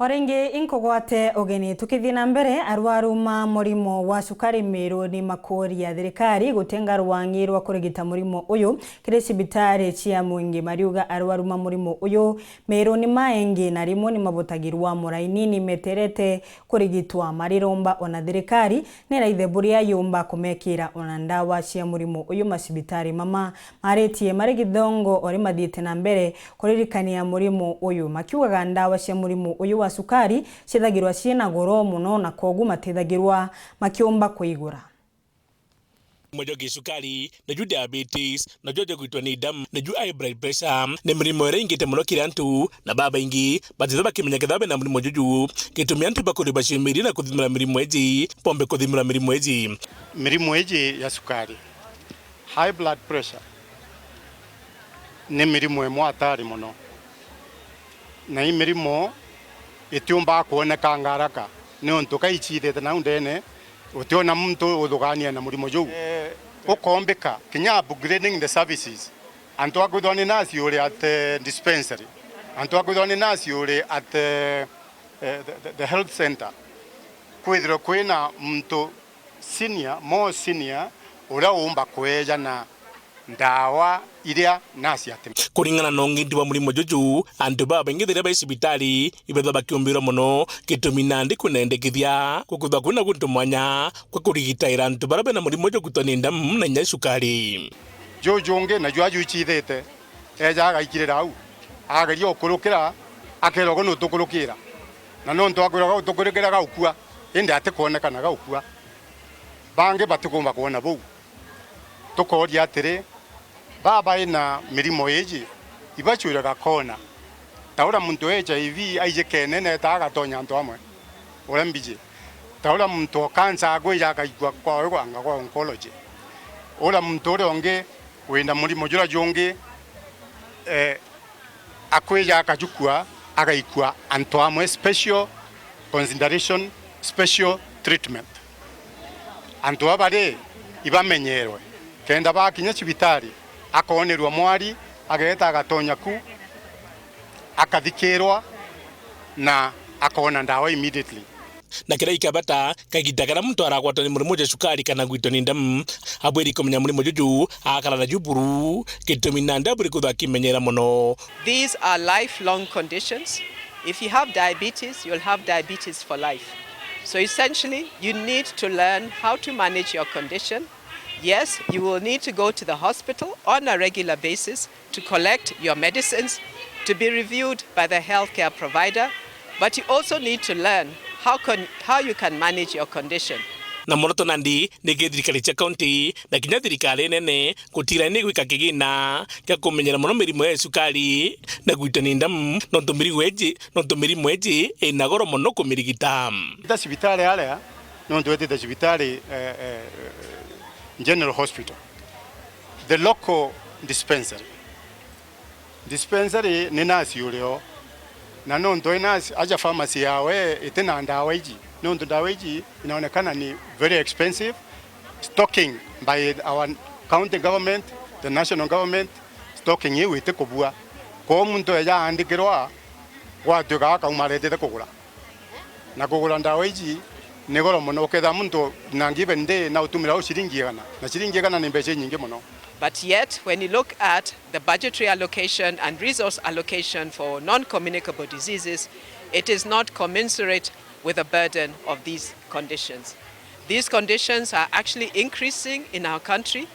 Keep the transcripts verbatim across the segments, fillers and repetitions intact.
O ringi inkugwate ugeni. Tukithii na mbere, arwaru ma murimo wa cukari Meru ni makuuria thirikari gutenga rwangi rwa kurigita murimo uyu kiri cibitari cia mwingi. Mariuga arwaru ma murimo uyu Meru ni maengi na rimwe ni mabutagirwa muraini ni meterete kurigitwa mariromba, ona thirikari ni raithe buria yumba kumekira ona ndawa cia murimo uyu macibitari mama. Maritie mari githongo ori mathiite na mbere kuririkania murimo uyu, makiugaga ndawa cia murimo uyu wa cukari ciithagirwa ciina goro mono, na kwogu matithagirwa makiumba kuigura. Murimo jwa gicukari, naju diabetes, naju jwa gwitwa ni ndamu, naju high blood pressure, ni mirimo iria ingite mono kiri antu, na babaingi batithwa bakimenya kethira bena murimo juju. Gitumi antu bakuri baciumiria na kuthimira mirimo iji, bombe kuthimira mirimo iji. Mirimo iji ya cukari, high blood pressure, ni mirimo imwe hatari mono, na i mirimo itiumbaga kwonekanga haraka, niuntu ka iciithite nau ndene, utiona muntu uthugania na murimo juu. Eh, ukombika kinya upgrading the services. Antu akwithwa ni nasi uri at, eh, dispensary, antu akwithwa ni nasi uri at, eh, eh, the, the, the health center, kwithirwe kwina muntu senior, more senior, uria uumba kweejana ndawa iria nasi ati. Kuringana na ung'iti bwa murimo juju, antu babaingi riria bai cibitari ibethwa bakiumbirwa mono, gitumi nandi kwinendekithia gukuthwa kwina guntu mwanya kwa kurigitaira antu baria bena murimo jwa gwitwa ni ndamu na inya cukari. Juju ungi naju ajucithite, eeja agaikirira au, ageria gukurukira, akeerwa, "Gwe nutukurukira." Na nontu akwirwa, "Gautukurukira gaukua," indi atikwonekana gaukua. Bangi batikumba kwona buu. Tukooria atiri, baba ina mirimo iiji, ibacwire gakona? Ta uria muntu wa H I V aijikene neeta agatonya antu amwe uria mbiji. Ta uria muntu o kansa akwija akaikua kwawe kwanga kwa oncology. Uria muntu uria ungi wina murimo juria jungi, eh, akwija akajukua, agaikua antu amwe, special consideration, special treatment. Antu aba ri, ibamenyerwe, kenda bakinya cibitari, akoonerua mwari, ageeta agatonya ku, akathikirwa na akoona ndawa immediately. Na kiria ikabata, kagita karia muntu aragwatwa ni murimo jwa cukari kana gwitwa ni ndamu, abwiri kumenya murimo juju, akara naju buru, gitumi nandi abwiri kwithwa akimenyera mono. These are lifelong conditions. If you have diabetes, you'll have diabetes for life. So essentially, you need to learn how to manage your condition. Yes, you will need to go to the hospital on a regular basis to collect your medicines, to be reviewed by the healthcare provider, but you also need to learn how can, how you can manage your condition. Na muoroto nandi ni kiri thirikari cia kaunti na kinya thirikari nene gutira ni gwika kigina kia kumenyera mono mirimo ya cukari na gwitwa ni ndamu, nontu mirimo iji, nontu mirimo iji ina goro mono kumirigita. Ta cibitari aria, nontu wetite cibitari, eh, eh, General Hospital, the local dispensary. Dispensary ni nasi urio, na nontu i nasi, aja pharmacy yawe itina ndawa iji, nontu ndawa iji inaonekana ni very expensive. Stocking by our county government, the national government, stocking iu itikubua. Kwou muntu eja aandikirwa, gwatuika akauma aretete kugura. Na kugura ndawa iji ni goro mono. Ukethira muntu na given day na utumira u ciringi igana, na ciringi igana ni mbeca inyingi mono. But yet, when you look at the budgetary allocation and resource allocation for non-communicable diseases, it is not commensurate with the burden of these conditions. These conditions are actually increasing in our country.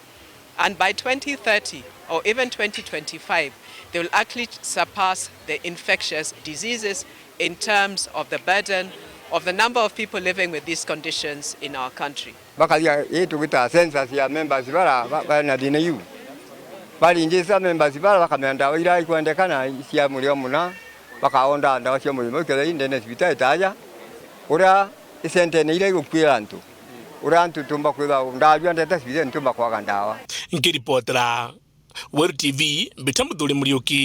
And by twenty thirty or even twenty twenty-five, they will actually surpass the infectious diseases in terms of the burden of the number of people living with these conditions in our country. Bakathia ii tugita census ya members bara ba-, bena thina iu. Baringisa members bara bakamenya ndawa iria ikwendekana cia murio muna, bakaonda ndawa cia murimo ikethira i ndene cibitari ta aja, uria i centene iria igukuira antu. Uria antu tumba kwithwa ndarua ndete cibitari ntumba kwaga ndawa. Nkiripotera Weru T V, mbita Muthuri Muriuki.